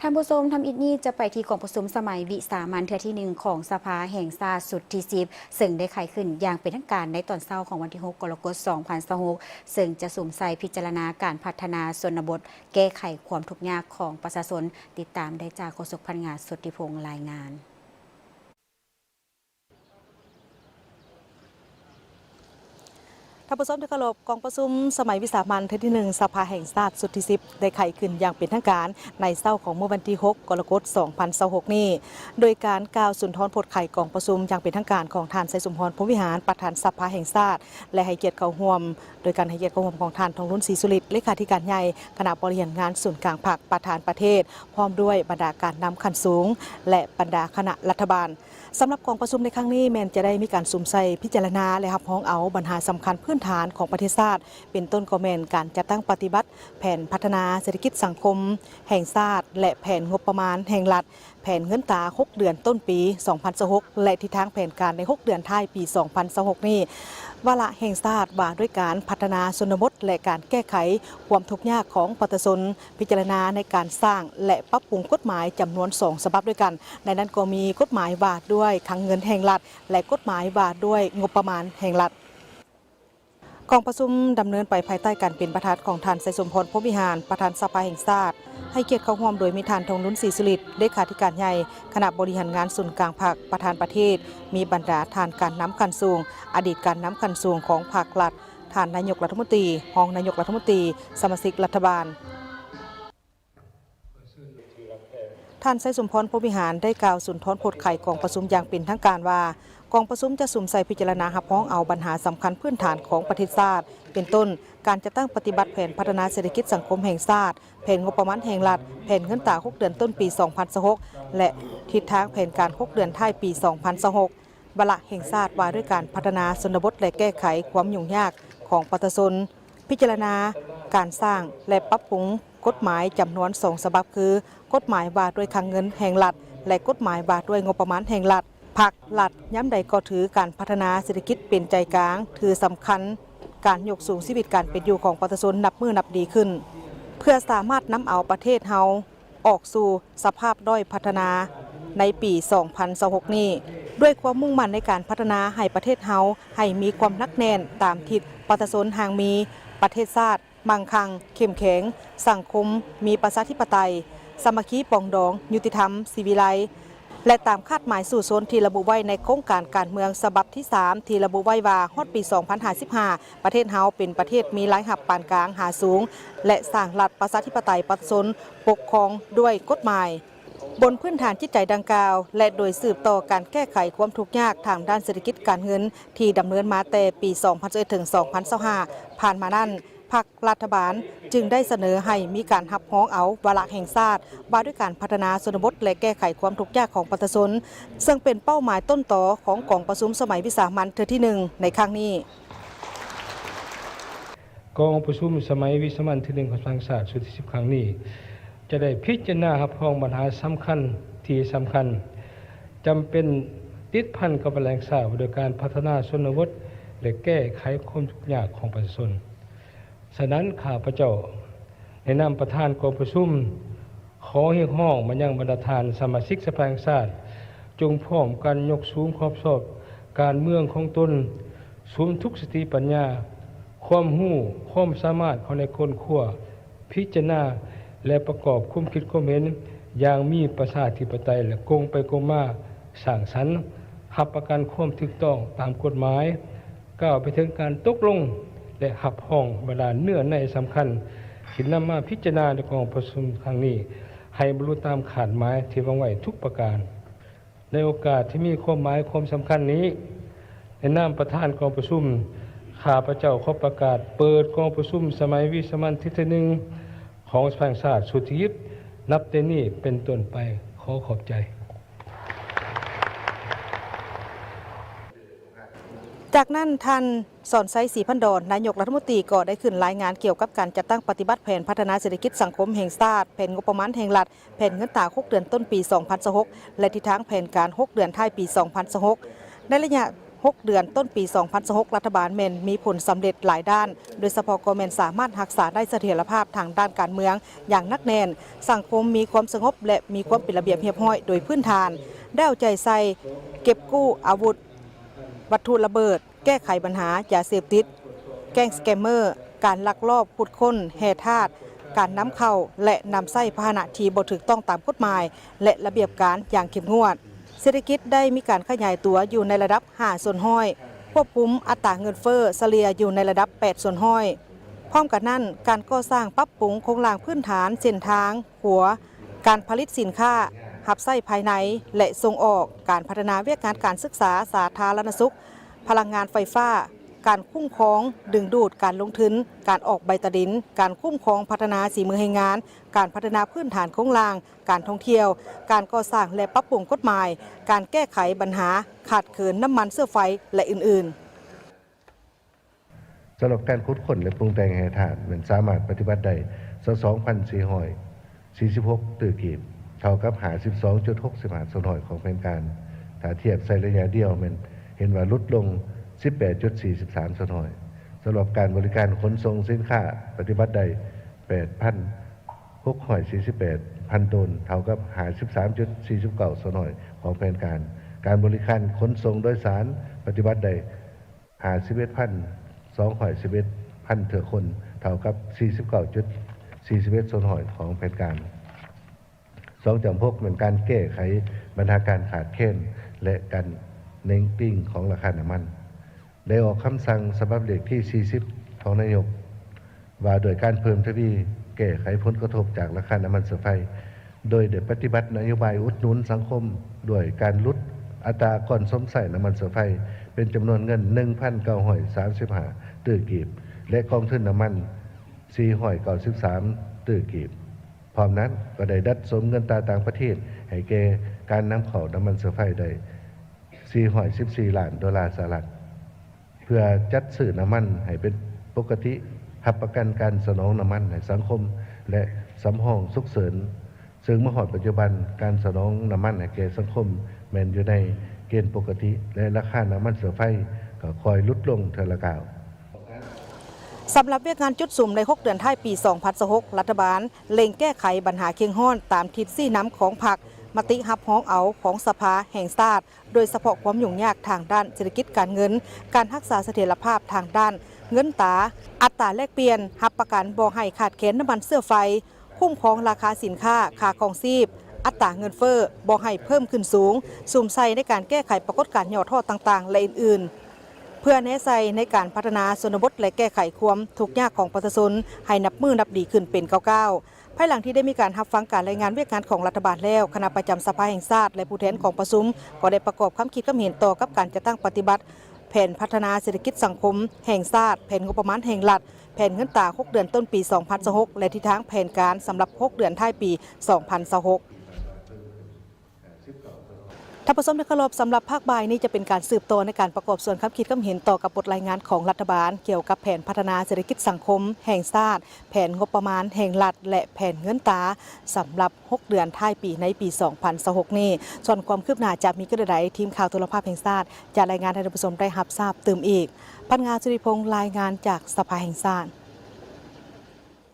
ທ່ານຜູ້ຊົມ, ທຳອິດນີ້ຈະໄປທີ່ກອງປະຊຸມສະໄໝວິສາມັນເທື່ອທີໜຶ່ງຂອງສະພາແຫ່ງຊາດຊຸດທີສິບ ເຊິ່ງໄດ້ໄຂຂຶ້ນຢ່າງເປັນທາງການໃນຕອນເຊົ້າຂອງວັນທີຫົກ ກໍລະກົດ ສອງພັນຊາວຫົກ ເຊິ່ງຈະສຸມໃສ່ພິຈາລະນາການພັດທະນາຊົນນະບົດ ແກ້ໄຂຄວາມທຸກຍາກຂອງປະຊາຊົນ. ຕິດຕາມໄດ້ຈາກໂຄສົກພະນັກງານ ສົດທິພົງ ລາຍງານ. ທ່ານຜູ້ຊົມທີ່ເຄົາລົບ, ກອງປະຊຸມສະໄໝວິສາມັນເທື່ອທີໜຶ່ງ ສະພາແຫ່ງຊາດຊຸດທີສິບ ໄດ້ໄຂຂຶ້ນຢ່າງເປັນທາງການໃນເຊົ້າຂອງມື້ວັນທີຫົກ ກໍລະກົດ ສອງພັນຊາວຫົກນີ້ ໂດຍການກ່າວສຸນທອນບົດໄຂກອງປະຊຸມຢ່າງເປັນທາງການຂອງທ່ານ ໄຊສົມພອນ ພົມວິຫານ ປະທານສະພາແຫ່ງຊາດ ແລະ ໃຫ້ກຽດເຂົ້າຮ່ວມ ໂດຍການໃຫ້ກຽດເຂົ້າຮ່ວມຂອງທ່ານ ທອງລຸນ ສີສຸລິດ ເລຂາທິການໃຫຍ່ຄະນະບໍລິຫານງານສູນກາງພັກ ປະທານປະເທດ ພ້ອມດ້ວຍບັນດາການນຳຂັ້ນສູງ ແລະ ບັນດາຄະນະລັດຖະບານ. ສຳລັບກອງປະຊຸມໃນຄັ້ງນີ້ແມ່ນຈະໄດ້ມີການສຸມໃສ່ພິຈາລະນາ ແລະ ຮັບຮອງເອົາບັນຫາສຳຄັນພື້ນຖານຂອງປະເທດຊາດ, ເປັນຕົ້ນກໍແມ່ນການຈັດຕັ້ງປະຕິບັດແຜນພັດທະນາເສດຖະກິດສັງຄົມແຫ່ງຊາດ ແລະ ແຜນງົບປະມານແຫ່ງລັດ, ແຜນເງິນຕາຫົກເດືອນຕົ້ນປີສອງພັນຊາວຫົກ ແລະ ທິດທາງແຜນການໃນຫົກເດືອນທ້າຍປີສອງພັນຊາວຫົກນີ້. ວາລະແຫ່ງຊາດວ່າດ້ວຍການພັດທະນາຊົນນະບົດ ແລະ ການແກ້ໄຂຄວາມທຸກຍາກຂອງປະຊາຊົນ, ພິຈາລະນາໃນການສ້າງ ແລະ ປັບປຸງກົດໝາຍຈຳນວນສອງສະບັບດ້ວຍກັນ, ໃນນັ້ນກໍມີກົດໝາຍວ່າດ້ວຍຄັງເງິນແຫ່ງລັດ ແລະ ກົດໝາຍວ່າດ້ວຍງົບປະມານແຫ່ງລັດ. ກອງປະຊຸມດຳເນີນໄປພາຍໃຕ້ການເປັນປະທານຂອງທ່ານ ໄຊສົມພອນ ພົມວິຫານ ປະທານສະພາແຫ່ງຊາດ, ໃຫ້ກຽດເຂົ້າຮ່ວມໂດຍມີທ່ານ ທອງລຸນ ສີສຸລິດ ເລຂາທິການໃຫຍ່ຄະນະບໍລິຫານງານສູນກາງພັກ ປະທານປະເທດ, ມີບັນດາທ່ານການນຳຂັ້ນສູງ, ອະດີດການນຳຂັ້ນສູງຂອງພັກລັດ, ທ່ານນາຍົກລັດຖະມົນຕີ, ຮອງນາຍົກລັດຖະມົນຕີ, ສະມາຊິກລັດຖະບານ. ທ່ານ ໄຊສົມພອນ ພົມວິຫານ ໄດ້ກ່າວສຸນທອນໂພດໄຂກອງປະຊຸມຢ່າງເປັນທາງການວ່າ, ກອງປະຊຸມຈະສຸມໃສ່ພິຈາລະນາຮັບຮອງເອົາບັນຫາສຳຄັນພື້ນຖານຂອງປະເທດຊາດ, ເປັນຕົ້ນ ການຈັດຕັ້ງປະຕິບັດແຜນພັດທະນາເສດຖະກິດສັງຄົມແຫ່ງຊາດ, ແຜນງົບປະມານແຫ່ງລັດ, ແຜນເງິນຕາຫົກເດືອນຕົ້ນປີສອງພັນຊາວຫົກ ແລະ ທິດທາງແຜນການຫົກເດືອນທ້າຍປີສອງພັນຊາວຫົກ. ວາລະແຫ່ງຊາດວ່າດ້ວຍການພັດທະນາຊົນນະບົດ ແລະ ແກ້ໄຂຄວາມຫຍຸ້ງຍາກຂອງປະຊາຊົນ, ພິຈາລະນາການສ້າງ ແລະ ປັບປຸງກົດໝາຍຈຳນວນສອງສະບັບ ຄື ກົດໝາຍວ່າດ້ວຍຄັງເງິນແຫ່ງລັດ ແລະ ກົດໝາຍວ່າດ້ວຍງົບປະມານແຫ່ງລັດ. ພັກລັດຍາມໃດກໍຖືການພັດທະນາເສດຖະກິດເປັນໃຈກາງ, ຖືສຳຄັນການຍົກສູງຊີວິດການເປັນຢູ່ຂອງປະຊາຊົນນັບມື້ນັບດີຂຶ້ນ, ເພື່ອສາມາດນຳເອົາປະເທດເຮົາ ອອກສູ່ສະພາບດ້ອຍພັດທະນາໃນປີສອງພັນຊາວຫົກນີ້, ດ້ວຍຄວາມມຸ່ງໝັ້ນໃນການພັດທະນາໃຫ້ປະເທດເຮົາໃຫ້ມີຄວາມໜັກແໜ້ນຕາມທິດປະຊາຊົນຮັ່ງມີ, ປະເທດຊາດ ມັ່ງຄັ່ງ, ເຂັ້ມແຂງ, ສັງຄົມມີປະຊາທິປະໄຕ, ສາມັກຄີປອງດອງ, ຍຸຕິທຳ, ສີວິໄລ ແລະ ຕາມຄາດໝາຍສູ້ຊົນທີ່ລະບຸໄວ້ໃນໂຄງການການເມືອງສະບັບທີສາມ ທີ່ລະບຸໄວ້ວ່າ ຮອດປີສອງພັນຫ້າສິບຫ້າ ປະເທດເຮົາເປັນປະເທດມີລາຍຮັບປານກາງຫາສູງ ແລະ ສ້າງລັດປະຊາທິປະໄຕປະຊາຊົນປົກຄອງດ້ວຍກົດໝາຍ. ບົນພື້ນຖານຈິດໃຈດັ່ງກ່າວ ແລະ ໂດຍສືບຕໍ່ການແກ້ໄຂຄວາມທຸກຍາກທາງດ້ານເສດຖະກິດການເງິນທີ່ດຳເນີນມາແຕ່ປີສອງພັນຊາວເອັດ ເຖິງ ສອງພັນຊາວຫ້າ ຜ່ານມານັ້ນ, ພັກລັດຖະບານຈຶ່ງໄດ້ສະເໜີໃຫ້ມີການຮັບຮອງເອົາວາລະແຫ່ງຊາດວ່າດ້ວຍການພັດທະນາຊົນນະບົດ ແລະ ແກ້ໄຂຄວາມທຸກຍາກຂອງປະຊາຊົນ, ເຊິ່ງເປັນເປົ້າໝາຍຕົ້ນຕໍຂອງກອງປະຊຸມສະໄໝວິສາມັນເທື່ອທີໜຶ່ງໃນຄັ້ງນີ້. ກອງປະຊຸມສະໄໝວິສາມັນທີໜຶ່ງຂອງສະພາແຫ່ງຊາດຊຸດທີສິບຄັ້ງນີ້ ຈະໄດ້ພິຈາລະນາຮັບຮອງບັນຫາສຳຄັນທີ່ສຳຄັນ ຈຳເປັນຕິດພັນກັບວາລະແຫ່ງຊາດວ່າດ້ວຍການພັດທະນາຊົນນະບົດ ແລະ ແກ້ໄຂຄວາມທຸກຍາກຂອງປະຊາຊົນ. ສະນັ້ນ ຂ້າພະເຈົ້າໃນນາມປະທານກອງປະຊຸມ ຂໍຮຽກຮ້ອງມາຍັງບັນດາທ່ານສະມາຊິກສະພາແຫ່ງຊາດ ຈົ່ງພ້ອມກັນຍົກສູງຄວາມຊອບການເມືອງຂອງຕົນ, ສຸມທຸກສະຕິປັນຍາ, ຄວາມຮູ້, ຄວາມສາມາດເຂົ້າໃນຄົ້ນຄວ້າ, ພິຈາລະນາ ແລະ ປະກອບຄວາມຄິດຄວາມເຫັນຢ່າງມີປະຊາທິປະໄຕ ແລະ ກົງໄປກົງມາ, ສ້າງສັນ, ຮັບປະກັນຄວາມຖືກຕ້ອງຕາມກົດໝາຍ, ກ້າວໄປເຖິງການຕົກລົງ ແລະ ຮັບຮອງບັນດາເນື້ອໃນສຳຄັນທີ່ນຳມາພິຈາລະນາໃນກອງປະຊຸມຄັ້ງນີ້ ໃຫ້ບັນລຸຕາມຄາດໝາຍທີ່ວາງໄວ້ທຸກປະການ. ໃນໂອກາດທີ່ມີຄວາມໝາຍຄວາມສຳຄັນນີ້, ໃນນາມປະທານກອງປະຊຸມ, ຂ້າພະເຈົ້າຂໍປະກາດເປີດກອງປະຊຸມສະໄໝວິສາມັນທີໜຶ່ງຂອງສະພາແຫ່ງຊາດຊຸດທີສິບ ນັບແຕ່ນີ້ເປັນຕົ້ນໄປ. ຂໍຂອບໃຈ. ຈາກນັ້ນ ທ່ານ ສອນໄຊ ສີພັນດອນ ນາຍົກລັດຖະມົນຕີ ກໍໄດ້ຂຶ້ນລາຍງານກ່ຽວກັບການຈັດຕັ້ງປະຕິບັດແຜນພັດທະນາເສດຖະກິດສັງຄົມແຫ່ງຊາດ, ແຜນງົບປະມານແຫ່ງລັດ, ແຜນເງິນຕາຫົກເດືອນຕົ້ນປີສອງພັນຊາວຫົກ ແລະ ທິດທາງແຜນການຫົກເດືອນທ້າຍປີສອງພັນຊາວຫົກ. ໃນໄລຍະ ຫົກເດືອນຕົ້ນປີສອງພັນຊາວຫົກ ລັດຖະບານແມ່ນມີຜົນສຳເລັດຫຼາຍດ້ານ, ໂດຍສະເພາະກໍແມ່ນສາມາດຮັກສາໄດ້ສະຖຽນລະພາບທາງດ້ານການເມືອງຢ່າງໜັກແໜ້ນ, ສັງຄົມມີຄວາມສະຫງົບ ແລະ ມີຄວາມເປັນລະບຽບຮຽບຮ້ອຍໂດຍພື້ນຖານ, ໄດ້ເອົາໃຈໃສ່ເກັບກູ້ອາວຸດ, ວັດຖຸລະເບີດ, ແກ້ໄຂບັນຫາຢາເສບຕິດ, ແກ້ງສະແກມເມີ, ການລັກລອບຂຸດຄົ້ນແຮ່ທາດ, ການນຳເຂົ້າ ແລະ ນຳໃຊ້ພາຫະນະທີ່ບໍ່ຖືກຕ້ອງຕາມກົດໝາຍ ແລະ ລະບຽບການຢ່າງເຂັ້ມງວດ. ເສດຖະກິດໄດ້ມີການຂະຫຍາຍຕົວຢູ່ໃນລະດັບຫ້າສ່ວນຮ້ອຍ, ຄວບຄຸມອັດຕາເງິນເຟີ້ສະເລ່ຍຢູ່ໃນລະດັບແປດສ່ວນຮ້ອຍ. ພ້ອມກັນນັ້ນ, ການກໍ່ສ້າງປັບປຸງໂຄງລ່າງພື້ນຖານ, ເສັ້ນທາງ, ຂົວ, ການຜະລິດສິນຄ້າ, ຮັບໃຊ້ພາຍໃນ ແລະ ສົ່ງອອກ, ການພັດທະນາວຽກງານການສຶກສາສາທາລະນະສຸກ, ພະລັງງານໄຟຟ້າ, ການຄຸ້ມຄອງດຶງດູດການລົງທຶນ, ການອອກໃບຕາດິນ, ການຄຸ້ມຄອງພັດທະນາສີມືແຮງງານ, ການພັດທະນາພື້ນຖານໂຄງລ່າງ, ການທ່ອງທ່ຽວ, ການກໍ່ສ້າງ ແລະ ປັບປຸງກົດໝາຍ, ການແກ້ໄຂບັນຫາຂາດເຂີນນ້ຳມັນເຊື້ອໄຟ ແລະ ອື່ນໆ. ສຳລັບການຂຸດຄົ້ນ ແລະ ປຸງແຕ່ງແຮ່ທາດ ແມ່ນສາມາດປະຕິບັດໄດ້ຊາວສອງພັນສີ່ຮ້ອຍສີ່ສິບຫົກຕື້ກີບ, ເທົ່າກັບຫ້າສິບສອງຈຸດຫົກສິບຫ້າສ່ວນຮ້ອຍຂອງແຜນການ. ຖ້າທຽບໃສ່ໄລຍະດຽວ ແມ່ນເຫັນວ່າຫຼຸດລົງສິບແປດຈຸດສີ່ສິບສາມສ່ວນຮ້ອຍ. ສຳລັບການບໍລິການຂົນສົ່ງສິນຄ້າ ປະຕິບັດໄດ້ແປດພັນຫົກຮ້ອຍສີ່ສິບແປດພັນໂຕນ, ເທົ່າກັບຫ້າສິບສາມຈຸດສີ່ສິບເກົ້າສ່ວນຮ້ອຍຂອງແຜນການ. ການບໍລິການຂົນສົ່ງໂດຍສານ ປະຕິບັດໄດ້ ຫ້າສິບເອັດພັນສອງຮ້ອຍສິບເອັດພັນເທື່ອຄົນ, ເທົ່າກັບສີ່ສິບເກົ້າຈຸດສີ່ສິບເອັດສ່ວນຮ້ອຍຂອງແຜນການ. ສອງຈຳພົກແມ່ນການແກ້ໄຂບັນຫາການຂາດແຄນ ແລະ ການເໜັງຕີງຂອງລາຄານ້ຳມັນ. ໄດ້ອອກຄຳສັ່ງສະບັບເລກທີສີ່ສິບຂອງນາຍົກ ວ່າດ້ວຍການເພີ່ມທະວີແກ້ໄຂຜົນກະທົບຈາກລາຄານ້ຳມັນເຊື້ອໄຟ, ໂດຍໄດ້ປະຕິບັດນະໂຍບາຍອຸດໜູນສັງຄົມດ້ວຍການຫຼຸດອັດຕາອາກອນຊົມໃຊ້ນ້ຳມັນເຊື້ອໄຟເປັນຈຳນວນເງິນໜຶ່ງພັນເກົ້າຮ້ອຍສາມສິບຫ້າຕື້ກີບ ແລະ ກອງທຶນນ້ຳມັນສີ່ຮ້ອຍເກົ້າສິບສາມຕື້ກີບ. ພ້ອມນັ້ນກໍໄດ້ດັດສົມເງິນຕາຕ່າງປະເທດໃຫ້ແກ່ການນຳເຂົ້ານ້ຳມັນເຊື້ອໄຟໄດ້ສີ່ຮ້ອຍສິບສີ່ລ້ານໂດລາສະຫະລັດ. ເພື່ອຈັດຊື້ນ້ຳມັນໃຫ້ເປັນປົກກະຕິ, ຮັບປະກັນການສະໜອງນ້ຳມັນໃຫ້ສັງຄົມ ແລະ ສຳຮອງສຸກເສີນ, ເຊິ່ງມາຮອດປັດຈຸບັນ, ການສະໜອງນ້ຳມັນໃຫ້ແກ່ສັງຄົມແມ່ນຢູ່ໃນເກນປົກກະຕິ ແລະ ລາຄານ້ຳມັນເຊື້ອໄຟກໍຄ່ອຍຫຼຸດລົງເທື່ອລະກ້າວ. ສຳລັບວຽກງານຈຸດສຸມໃນຫົກເດືອນທ້າຍປີສອງພັນຊາວຫົກ ລັດຖະບານເລັ່ງແກ້ໄຂບັນຫາເຄັ່ງຮ້ອນຕາມທິດຊີ້ນຳຂອງພັກ, ມະຕິຮັບຮອງເອົາຂອງສະພາແຫ່ງຊາດ, ໂດຍສະເພາະຄວາມຫຍຸ້ງຍາກທາງດ້ານເສດຖະກິດການເງິນ, ການຮັກສາສະຖຽນລະພາບທາງດ້ານເງິນຕາ, ອັດຕາແລກປ່ຽນ, ຮັບປະກັນບໍ່ໃຫ້ຂາດແຄນນ້ຳມັນເຊື້ອໄຟ, ຄຸ້ມຄອງລາຄາສິນຄ້າ, ຄ່າຄອງຊີບ, ອັດຕາເງິນເຟີ້ບໍ່ໃຫ້ເພີ່ມຂຶ້ນສູງ, ສຸມໃສ່ໃນການແກ້ໄຂປາກົດການຫຍໍ້ທໍ້ຕ່າງໆ ແລະ ອື່ນໆ ເພື່ອແນໃສ່ໃນການພັດທະນາຊົນນະບົດ ແລະ ແກ້ໄຂຄວາມທຸກຍາກຂອງປະຊາຊົນໃຫ້ນັບມື້ນັບດີຂຶ້ນເປັນກ້າວໆ. ພາຍຫຼັງທີ່ໄດ້ມີການຮັບຟັງການລາຍງານວຽກງານຂອງລັດຖະບານແລ້ວ, ຄະນະປະຈຳສະພາແຫ່ງຊາດ ແລະ ຜູ້ແທນກອງປະຊຸມ ກໍໄດ້ປະກອບຄຳຄິດຄຳເຫັນຕໍ່ກັບການຈັດຕັ້ງປະຕິບັດແຜນພັດທະນາເສດຖະກິດສັງຄົມແຫ່ງຊາດ, ແຜນງົບປະມານແຫ່ງລັດ, ແຜນເງິນຕາຫົກເດືອນຕົ້ນປີສອງພັນຊາວຫົກ ແລະ ທິດທາງແຜນການສຳລັບຫົກເດືອນທ້າຍປີສອງພັນຊາວຫົກ. ທ່ານຜູ້ຊົມທີ່ເຄົາລົບ, ສຳລັບພາກບ່າຍນີ້ຈະເປັນການສືບຕໍ່ໃນການປະກອບສ່ວນຄຳຄິດຄຳເຫັນຕໍ່ກັບບົດລາຍງານຂອງລັດຖະບານກ່ຽວກັບແຜນພັດທະນາເສດຖະກິດສັງຄົມແຫ່ງຊາດ, ແຜນງົບປະມານແຫ່ງລັດ ແລະ ແຜນເງິນຕາສຳລັບຫົກເດືອນທ້າຍປີໃນປີສອງພັນຊາວຫົກນີ້. ສ່ວນຄວາມຄືບໜ້າຈະມີຄືແນວໃດ, ທີມຂ່າວໂທລະພາບແຫ່ງຊາດຈະລາຍງານໃຫ້ທ່ານຜູ້ຊົມໄດ້ຮັບຊາບຕື່ມອີກ. ພັນງາ ສຸລິພົງ ລາຍງານຈາກສະພາແຫ່ງຊາດ.